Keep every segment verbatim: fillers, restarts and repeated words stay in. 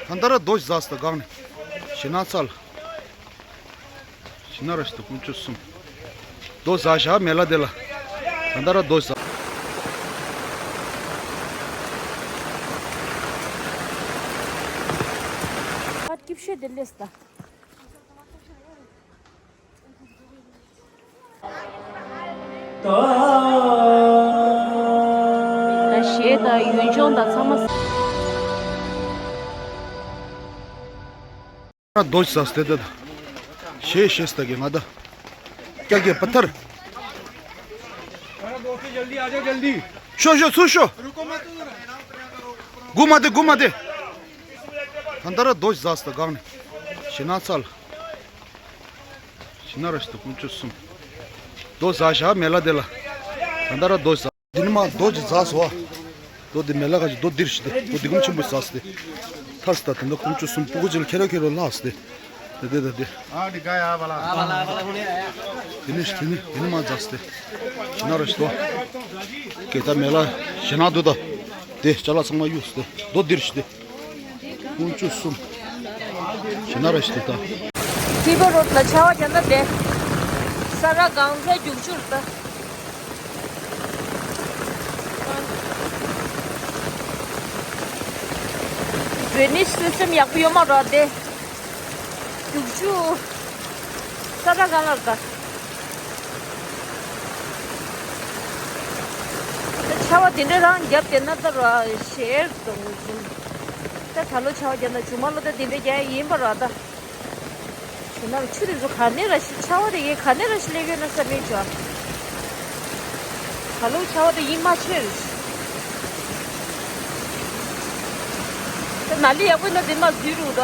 ད་ལྟ་ར་རྡོ་ཟགས་ད་སྒང་ནས་ཞེ་ན་ཚལ། ཞེ་ན་ར་ཞིག་ད་དཀོན་མཆོག་གསུམ། རྡོ་ཟགས་ཤག་མེ་ལ་དེ་ལ། ད་ལྟ་ར་རྡོ་ཟགས། ཨ་ཀིབ་ཤེ་དེ་ལེས་ད། ད་གཞས་དང་ཡུལ་ལྗོངས་དང་ཚང་མ། རྡོ་ཟགས་ཏེ་ད། གཞས་གཞས་ད་གི་ང་ད། ཀྱ་ཀྱ་པ་ཐར། ཤོ་ཤོ་ཚུར་ཤོ། སྒུག་མ་དེ་སྒུག་མ་དེ། ད་ལྟ་ར་རྡོ་ཟགས་ད་སྒང་ནས། ཞེ་ན་ཚལ། ཞེ་ན་ར་ཞིག་ད་དཀོན་མཆོག་གསུམ། རྡོ་ཟགས་ཤག་མེ་ལ་དེ་ལ། ད་ལྟ་ར་རྡོ་ཟགས། འདི་ནི་མ་རྡོ་ཅིག་ཟགས་སོ། རྡོ་འདི་མེ་ལ་ཁ་ཅིག་རྡོ་འདིར་ཞིག་སྟེ་རྡོ་འདི་གུམ་ཆེན་པོ་ཟགས་སྟེ། ཐར་སྟེ་ད་དེ་འདྲ་དཀོན་མཆོག་གསུམ་སྤུ་གུ་ཅིག་ལ་ཁེ་ར་ཁེ་རོ་ལྷག་སྟེ། དེ་དེ་དེ་དེ། དེ་ནི་དེ་ནི་དེ་ནི་མ་ཟགས་སྟེ། ཞེ་ན་ར་ཞིག་ཏོ། ཀེ་ད་མེ་ལ་ཞེ་ན་དུ་ད། དེ་ཅ་ལག་ཚང་མ་གཡུགས་སྟེ་རྡོ་འདིར་ཞིག་སྟེ། དཀོན་མཆོག་གསུམ། ཞེ་ན་ར་ཞིག་ཏོ་ད། ཏི་པ་རོཌ་ལ་ཆར་པ་བརྒྱབ་ན་བདེ། ས་ར་གང་ཚ་རྒྱུག་ཆུར་ལྟ། བོད་ནི་སུ་སེམས་ཡག་པོ་ཡོད་མ་རེད་དེ། རྒྱུག་ཆུ། ས་ར་གང་ལ་ལྟ། ཆར་པ་དེ་འདྲ་རང་བརྒྱབ་བསྡད་ན་ད་ར་ཞེར་འདུག་ཟིན། ད་ད་ལོ་ཆར་པ་བརྒྱབ་ན་ཇུ་མ་ལོ་ད་དེ་འདྲ་རྒྱག་ཡ་ཡིན་པ་ར་ད། ཞུ་ན་ཆུ་དེ་ཚོ་ག་ནས་ར་ཤི་ཆར་པ་དེ་གས་ག་ནས་ར་ཤི་སླེབས་ཡོད་ན་བསམ་ཡོད་ཅག་ད་ལོ་ཆར་པ་དེ་ཡིན་མ་ཆེར། ད་ནཱ་ལི་ཡག་པོ་ཡིན་ན་དེ་མ་འཛུལ་རུ་ད།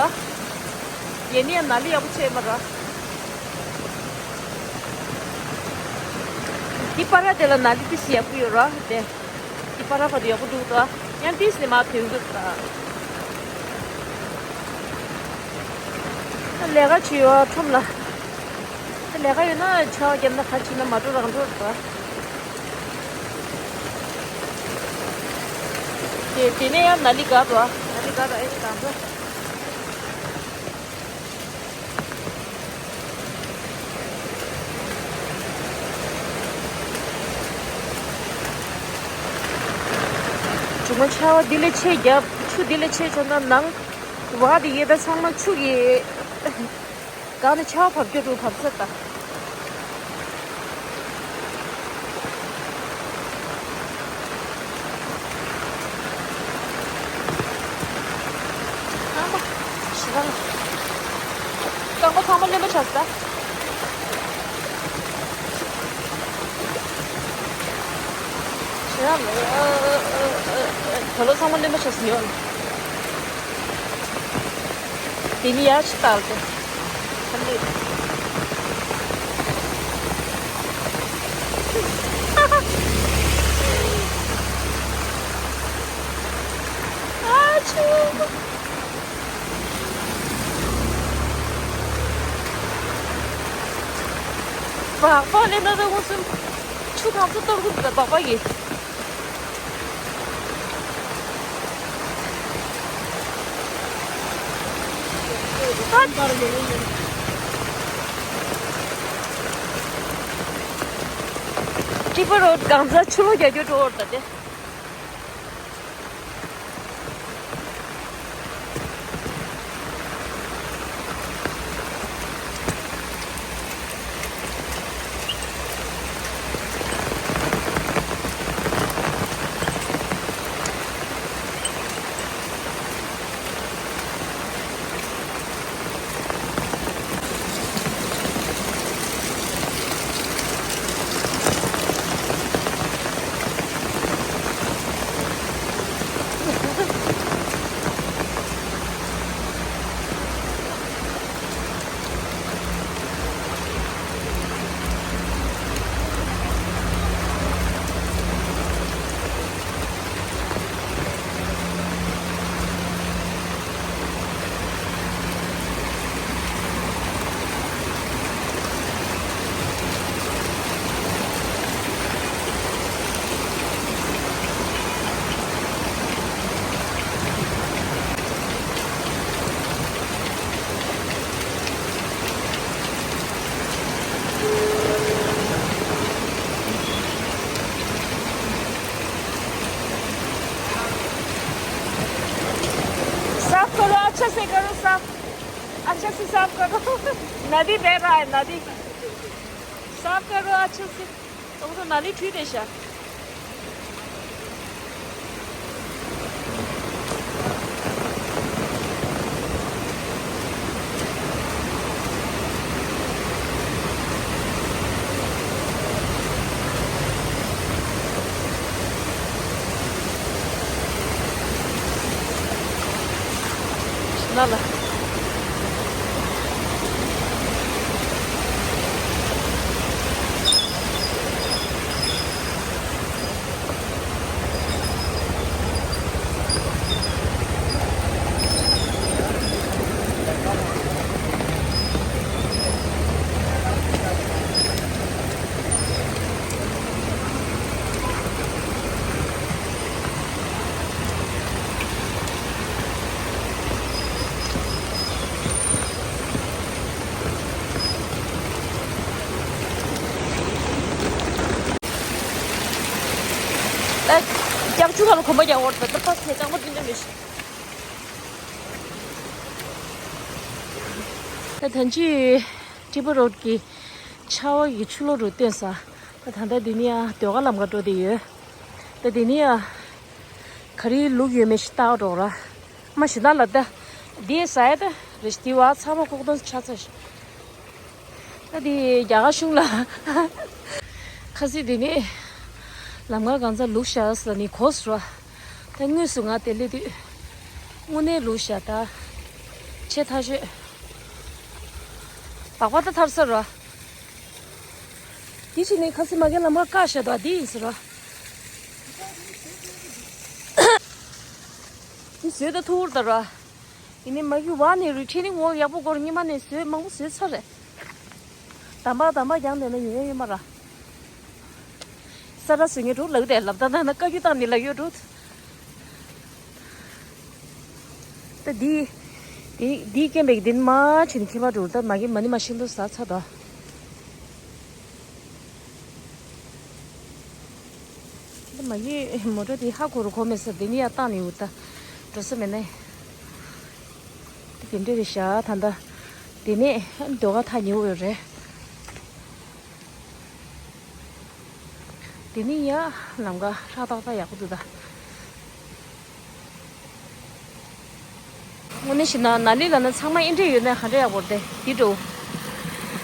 ཡེ་ནས་ཡང་ནཱ་ལི་ཡག་པོ་ཆེ་མ་ར། འདི་པ་ར་དེ་ལ་ནཱ་ལི་ཏི་སི་ཡག་པོ་ཡོད་ར་དེ། འདི་པ་ར་བར་དུ་ཡག་པོ་འདུག་ད། ཡང་ཏིས་ནས་མར་ཐོན་གྱི་འདུག་ད། ད་ལས་ཀ་བྱེད་ཡོད་ཁྲོམ་ལ། ད་ལས་ཀ་ཡོད་ན་ཆར་པ་བརྒྱབ་ན་ག་བྱེད་ན་མ་འགྲོ་རང་འགྲོ་རེད་ད། དེ་དེ་ནས་ཡང་ནཱ་ལི་ག་འགྲོ། ནཱ་ལི་ག་ར་ཨེ་ཤི་གང་འགྲོ། ཇོ་མོ་ཆར་པ་འདི་ལས་ཆེ་བརྒྱབ། ཆུ་འདི་ལས་ཆེ་བྱུང་ན་ནང་བ་དེ་ཡོད་པ་ཚང་མ་ཆུ་གིས་གང་ནས་ཆར་པ་བབས་རྒྱུ་རུ་བབས་ཚར་ད། རྐང་པ་ཞེ་དྲག་ལ། རྐང་པ་ཚང་མ་རློན་པ་ཆགས་ས། ཞེ་དྲག་ལ། ད་ལོ་ཚང་མ་རློན་པ་ཆགས་སོང་ཡོད། དེ་ནི་ཡར་ཕྱི་ལྟར་དུ། ཧ་ལས། ཨ་ཆུ། སྦག་སྦག་ལས་ན་ད་ངོ་སུམ། ཆུ་གང་ཚོད་གཏོར་གི་འདུག་སྦག་སྦག་གི། ཏི་པ་རོཌ་གང་ཚ་ཆུ་ལོག་རྒྱག་རྒྱུ་འགྲོ་བར་ད་དེ། अच्छे से करो साफ, अच्छे से साफ करो। नदी बह रहा है, नदी। साफ करो अच्छे से। तुम तो नाली ठीक है शायद। ལ་ལ། ད་རྒྱབ་ཆུ་ཁ་ལ་གོམ་པ་རྒྱག་འོར་ད་ད་པ་སེ་ཀྲང་པོ་དེ་འདྲ་མི་ཤེས། ད་ཐན་ཅི་ཏི་པ་རོད་ཀྱི་ཆར་པ་གི་ཆུ་ལོག་རུ་བཏོན་ས། ད་ད་ལྟ་འདི་ནི་ཡང་ཟློས་གར་ལམ་ཁ་འགྲོ་བསྡད་ཡོད། ད་འདི་ནི་ཡང་ག་རེ་ལུག་ཡོད་མེད་ཞིག་བལྟ་འགྲོ་ར། མ་གཞི་ནང་ལ་ད་འདི་ཟ་ཡ་ད་རེ་ཞིག་འདི་བ་ཚ་པོ་ཁོག་སྟོང་ཆགས་ཚར་ཤག་ད་འདི་རྒྱ་གར་གཞུང་ལ་ཁ་སི་འདི་ནི་ལམ་ཁ་གང་ཚ་ལུག་བཞག་ས་ནི་གོ་སོང་ར། ད་དངོས་སུ་ང་དེ་སླེབས་དུས་དངོས་གནས་ལུག་བཞག་ད་ཆེ་ཐག་ཆོད། སྦག་སྦག་ད་ཐར་ས་ར། དེ་ཕྱིན་ནས་ཁ་སི་མ་གི་ལམ་ཁ་བཀག་བཞག་འདུག་དེ་ཡིན་ཟེར་རོ། དེ་བཟོས་ད་ཐུག་ད་རོ། ཡིན་ནའི་མ་གི་བ་ནས་རུ་ཁྲིད་ནི་ངོ་ཡག་པོ་སྐོར་ཉི་མ་ནས་བཟོས་མང་པོ་བཟོས་ཚར་རེད། དམ་པ་དམ་པ་རྒྱང་དེ་ན་ཡོང་ཡ་ཡོད་མ་ར། ས་ར་བཟོས་ངས་འགྲོ་ལག་དེ་ལབ་ད་ན་ན་བཀའ་བརྒྱུད་བཏང་ནི་ལ་ཡོད་འགྲོ། ད་འདི། འདི་འདིའི་རྐྱེན་པས་འདི་ནི་མ་ཕྱིན་ཁྱད་པར་འགྲོ། ད་མ་གི་མ་ནི་མ་ཤིན་ཏུ་ཟ་ཚ་དོ། ད་མ་གི་མོ་ཊ་འདི་ཧ་གོ་རུ་གོ་མེད་ས་འདི་ནི་ཡ་བཏང་ནི་ཡོད་ད། འགྲོ་ས་མེད་ནས། འདི་འདྲ་རེད་ཤག་ད་ད། འདི་ནས་ཟློས་གར་ཐག་ཉེ་བོ་ཡོད་རེད། དེ་ནས་ཡ་ལམ་ཁ་ཧྲག་ཏག་ཏག་ཡག་པོ་འདུག་ད། དངོས་གནས་བཤད་ན་ནཱ་ལི་ལ་ན་ཚང་མ་ཨེ་འདྲས་ཡོད་ན་ག་འདྲས་ཡག་པོ་རེད་དེ་འགྲོ།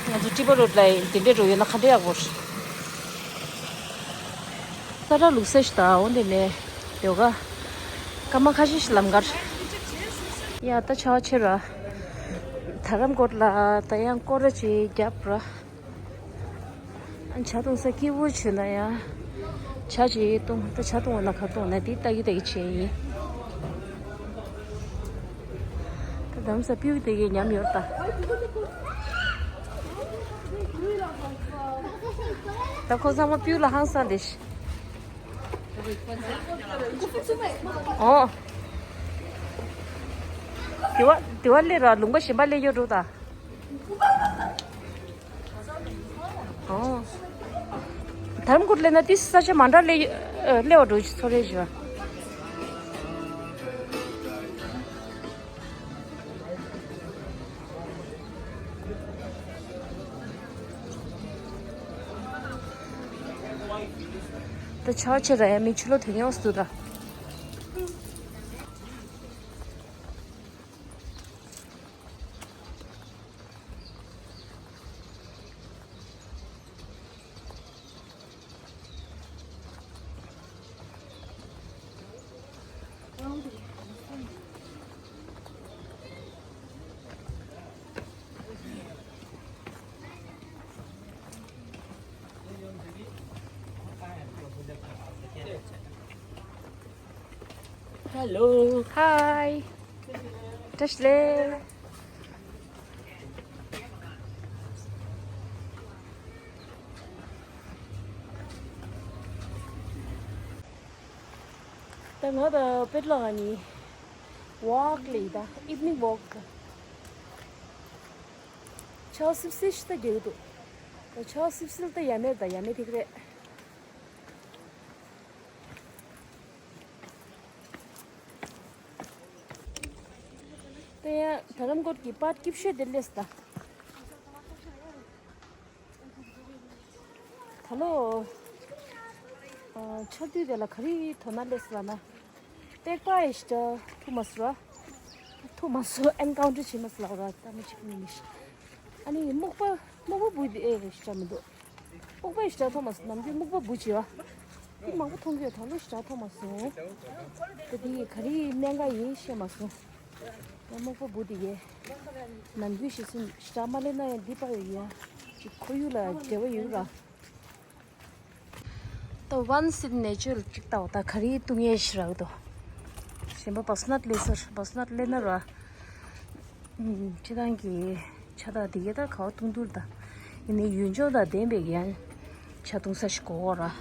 ང་ཚོ་ཏི་པ་རོ་ལ་དེ་འདྲས་འགྲོ་ཡོད་ན་ག་འདྲས་ཡག་པོ་རེད། ས་ར་ལུག་ས་ཞིག་དང་འོ་འདི་ནས་ཡོད་ག་སྐར་མ་ཁ་ཤས་ཤིག་ལམ་ཁར། ཡ་ད་ཆར་པ་ཆེ་ར། དྷ་རམ་ཀོཊ་ལ་ད་ཡང་སྐོར་ར་ཅིག་བརྒྱབ་ར། ཇ་འཐུང་ས་སྐྱིད་པོ་བྱུང་ན་ཡང་། ཇ་ཅིག་འཐུང་ད་ཇ་འཐུང་བ་ན་ག་འཐུང་ན་དེ་ལྟ་གི་ལྟ་གི་བྱས་ཡིན། ད་དམ་ས་པིའུ་དེ་གའི་ཉམས་ཡོད་ད། ད་ཁོ་ཚང་མ་པིའུ་ལ་ཧང་སང་དེ་ཤི། ཨོ། དེ་བ་དེ་བ་སླེབས་ར་ལུང་པ་གཞན་པ་སླེབས་ཡོད་འགྲོ་ད། ཨོ། དྷ་རམ་ཀོཊ་སླེབས་ན་ཏི་ས་ཆ་མ་འདྲ་སླེབས་ཨ་སླེབས་པ་འགྲོ་ཚོ་རེ་ཞུ། ད་ཆར་ཆེ་ར་ཡ་མི་ཆུ་ལོག་ཐོན་ཡོང་སུ་ད། Hello. Hi. བཀྲ་ཤིས་བདེ་ལེགས། ད་ང་དང་པེ་ཏྲ་ལགས་གཉིས་ཝོག་ལས་ད་ཨིབ་ནིང་ཝོག་ཆར་པ་སིབ་སིབ་ཞིག་ད་རྒྱག་གི་འདུག་ད་ཆར་པ་སིབ་སིབ་ད་ཡ་མེད་ད་ཡ་མེད་ཐིག་རེད། ཡ་དྷ་རམ་ཀོཊ་ཀྱི་པར་སྐྱིད་ཤོས་དེ་སླེབས་ད། ད་ལོ། ཨ། ཆར་དུས་དེ་ལ་ག་རེ་ཐོན་ན་སླེབས་ལབ་ན། པེག་པ་ཡི་ཤི་ཏ་ཐུ་མ་སུ་ར། ཐུ་མ་སུ་ཨེན་ཀའུན་ཊར་བྱེད་མ་སུ་ལ་ར་ད་མི་ཆིག་མི་མི་ཤི། ཨ་ནི་སྨུག་པ་སྨུག་པ་བུ་དེ་ཨེ་ཤི་ཏ་མི་འདུག་སྨུག་པ་ཡི་ཤི་ཏ་ཐུ་མ་སུ་ནམ་རྒྱུན་སྨུག་པ་བུ་བྱེད་བ། དེ་མང་པོ་མཐོང་གི་ཡོད། ད་ལོ་ཤི་ཏ་ཐུ་མ་སུ། ད་དེ་ག་རེ་གནད་འགག་ཡིན་ཤེས་མ་སོང་། ཡང་སྨུག་པ་བུ་དེ་གས། ནམ་རྒྱུན་ཞིག་སུ་ཞག་མ་ལེན་ན་ཡང་འདི་པར་ཡོད་ཡ། ཅིག་ཁོར་ཡུག་ལ་འབྲེལ་བ་ཡོད་ར། ད་ཝན་སིད་ནེ་ཅར་ཅིག་ལྟ་བ་ད་ག་རེ་བཏུང་ཡས་ཤི་རག་དོ། གཞན་པ་བ་སི་ནཊ་ལེ་སར་བ་སི་ནཊ་ལེ་ན་ར། སྤྱི་བཏང་གི་ཆ་དག་དེ་གས་ད་ག་བ་བཏུང་དུར་ད། ཡིན་ནའི་ཡུལ་ལྗོངས་དང་ལྡན་པའི་ཡང་ཆ་བཏུང་ས་ཞིག་དགོས་ར།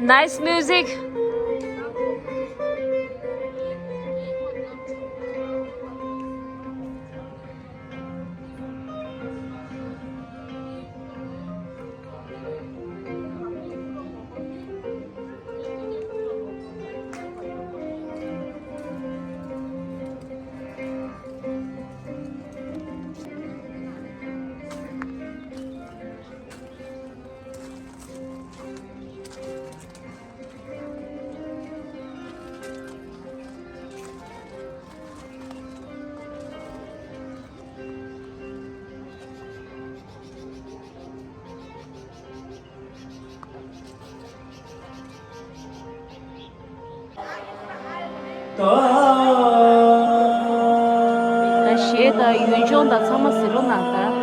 Nice music. ད་གཞས་དང་ཡུལ་ལྗོངས་དང་ཚང་མ་གཟིགས་རོགས་གནང་ད།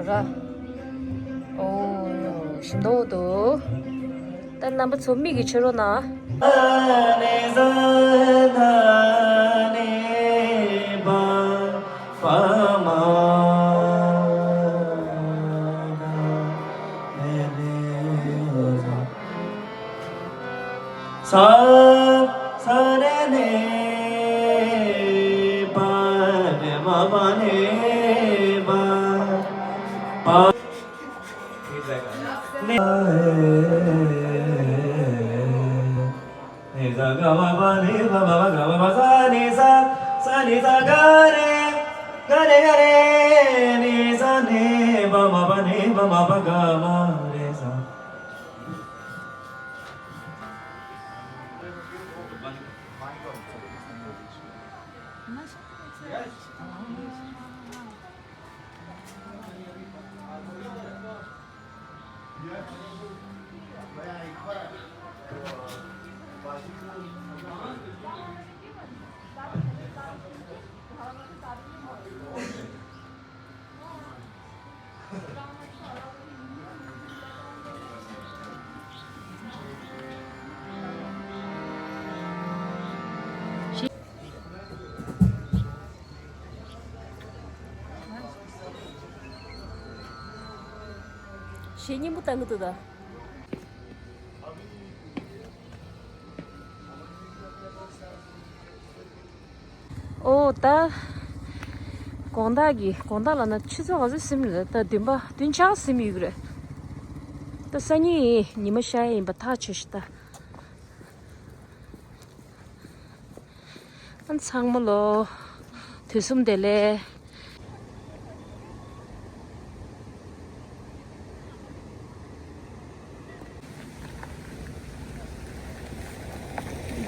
ར། ཨོ། ཞིམ་མདོག་འདུག་ད་རྣམ་པ་ཚོ་མིག་གིས་ཕྱེ་རོགས་གནང་། ས་ས་རེ་ནེ་པ་རེ་མ་པ་ནེ་པ་པ་ནེ། ནེ་ས་ག་མ་པ་ནེ་པ་མ་པ་ག་མ་པ་ས་ནེ་ས་ས་ནེ་ས་ག་རེ་ག་རེ་ག་རེ་ནེ་ས་ནེ་པ་མ་པ་ནེ་པ་མ་པ་ག་མ་རེ་ས། གཞས་སྙན་པོ་བཏང་གི་འདུག་ད། ཨོ་ད། དགོང་དག་གི་དགོང་དག་ལབ་ན་ཆུ་ཚོད་ག་ཚོད་ཟིན་རེད། ད་བདུན་པ་བདུན་ཆགས་ཟིན་ཡོད་ཀྱི་རེད། ད་སང་ཉིན་ཉི་མ་ཤར་ཡ་ཡིན་པ་ཐག་ཆོད་ཤག་ད། ཨ་ཚང་མ་ལོ། དུས་གསུམ་བདེ་ལེགས།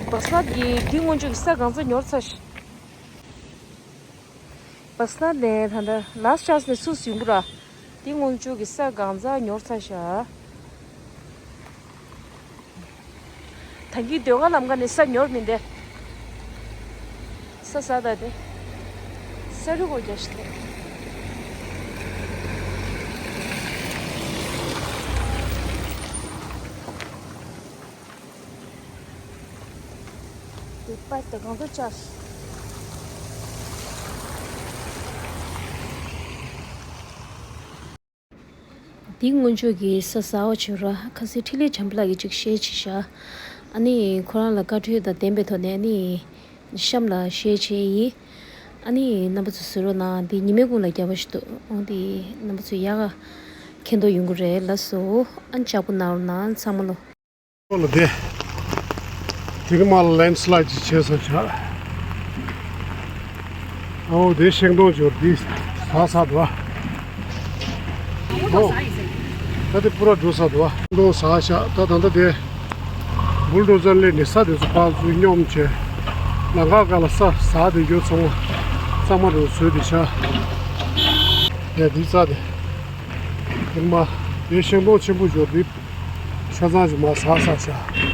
བ་སི་ནཊ་ཀྱི་དེ་སྔོན་ཆད་ཀྱི་ས་གང་ཚ་ཉོར་ཚར་ཤག་བ་སི་ནཊ་ནས་ད་ལྟ་ལཱ་སི་ཊི་ཆཱན་སི་ནས་སུ་སུ་ཡོང་གི་ར། དེ་སྔོན་ཆད་ཀྱི་ས་གང་ཚ་ཉོར་ཚར་ཤག་ད་གིན་ཟློས་གར་ལམ་ཁ་ནས་ས་ཉོར་མི་འདེ། ས་ཟ་ད་དེ། ས་རུ་གོ་རྒྱ་ཤི་ཐེ། དེ་པར་དེ་གང་དུ་བཅར། འདི་སྔོན་ཆད་ཀྱི་ས་ཟ་བ་བྱོས་ར། ཁ་སང་འཕྲིན་ལས་བྱམས་པ་ལགས་ཀྱིས་ཅིག་ཤེར་བྱས་ཤག་ཨ་ནི་ཁོ་རང་ལ་བཀའ་འཁྲོལ་དང་ལྡན་པའི་ཐོག་ནས་ཨ་ནི་གཤམ་ལ་ཤེར་བྱས་ཡིན། ཨ་ནི་རྣམ་པ་ཚོ་གཟིགས་རོགས་གནང་། འདི་ཉི་མའི་གུང་ལ་བརྒྱབ་པ་ཞིག་འདུག་འོང་འདི་རྣམ་པ་ཚོ་ཡག་ག་མཁྱེན་རྟོགས་ཡོང་གི་རེད་ལགས་སོ། ཨ་ནི་ལྕགས་པོ་གནང་རོགས་གནང་ཚང་མ་ལོ། ཁོ་ལ་དེ། དེ་རིང་མ་ལ་ལེན་སི་ལའེ་ཌི་ཅིག་བྱས་ས་ཆགས། ཨའོ་དེ་ཤིང་སྡོང་ཅིག་ཡོད་རེད། དེ་ཟ་ས་འདུག་ཨ། ཨོ། ད་དེ་པུ་ར་འགྲོ་ས་འདུག་ཨ། ཤིང་སྡོང་ཟ་ཤག་ད་ད་ལྟ་དེ་བུལ་ཌོ་ཛར་སླེབས་ནས་ས་དེ་ཚོ་ཕར་ཚུར་སྙོམས་བྱས། ལམ་ཁ་སྒང་ལ་ས་ཟག་དེ་ཡོད་ཚང་མ་གཙང་མ་རུ་བཟོས་བསྡད་ཤག་ཡ་དེ་རྩྭ་དེ། དེ་མ། དེ་ཤིང་སྡོང་ཆེན་པོ་ཅིག་ཡོད་རེད། ཆ་ཚང་ཅིག་མར་ཟག་ས་ཤག